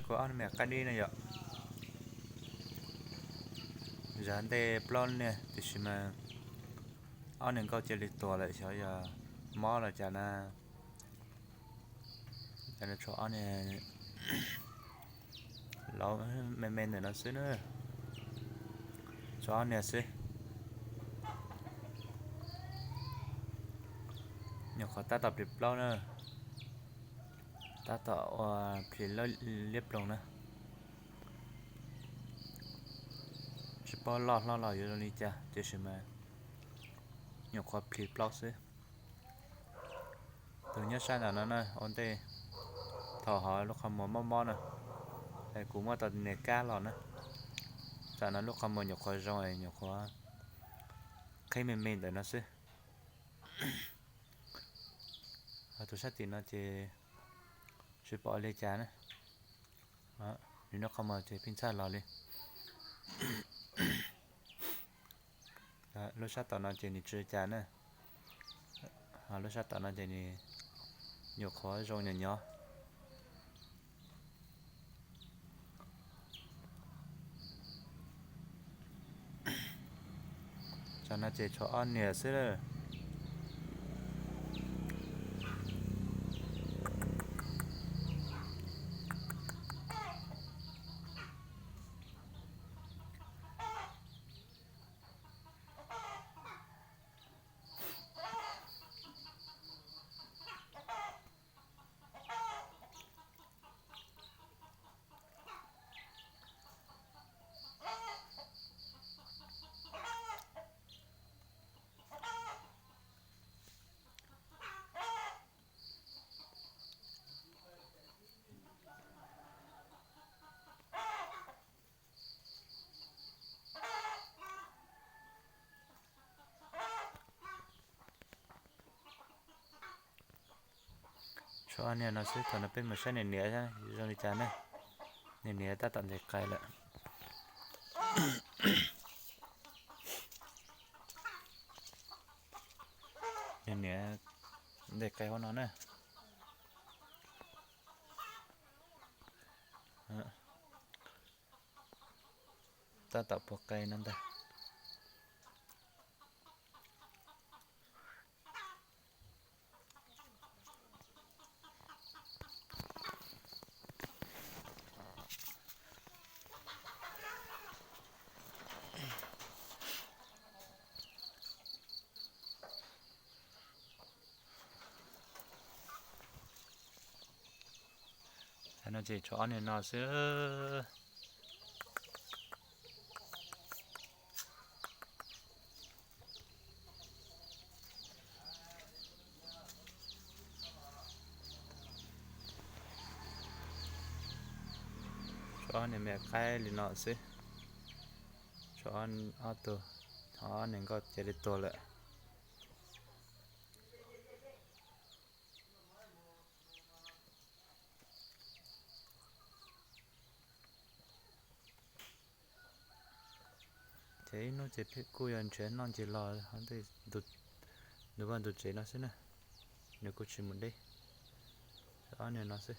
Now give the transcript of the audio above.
Tshuav ob niag me qaib dib no yom. Zav ntej plaub niag tiam sis mas ob niag nkauj cia li tuag lawm, xyov yog mob los cas na. Ces tshuav ob niag laus me me ntawm no xwb na. Tshuav ob niag xwb. Nyuam qhuav tab tom plis plaub na. Tab tom ua plis liab ploog na. Tsis paub loj hlob los yuav zoo li cas tiam sis mas nyuam qhuav plis plaub xwb. Tus nyob sab nram no na, ua ntej thaum hov lub qhov muag mob mob na, es kuv muab tau niag kab los na. Tam no lub qhov muag nyuam qhuav zoo es nyuam qhuav qhib me me ntawm no xwb. Ho tus sab tim no ces tsis pom li cas na. Nws lub qhov muag ces pheej txhaj los li. Lub sab tom no ces nws tsis li cas na. Ho lub sab tom no ces nws nyuam qhuav zoo nyuam nyov. Tam no ces tshuav ob niag xwb lawm. Tshuav ob niag no xwb, thaum no peb mus saib niam niam zoo li cas ne. Niam niam tab tom ntes qais lawm. Niam niam ntes qais hauv no na. Tab tom puas qais no ntag. Tam no ces tshuav ob niag no xwb. Tshuav ob niag me qaib li no xwb. Tshuav ob tug, ob niag nkauj cia li tuag lawm. Ces ib hnub ces peb kuj yuav nrhiav noj ncig los ntu vaj ntu tsev no xwb na. Nws kuj tsis mus deb. Ob niag no xwb.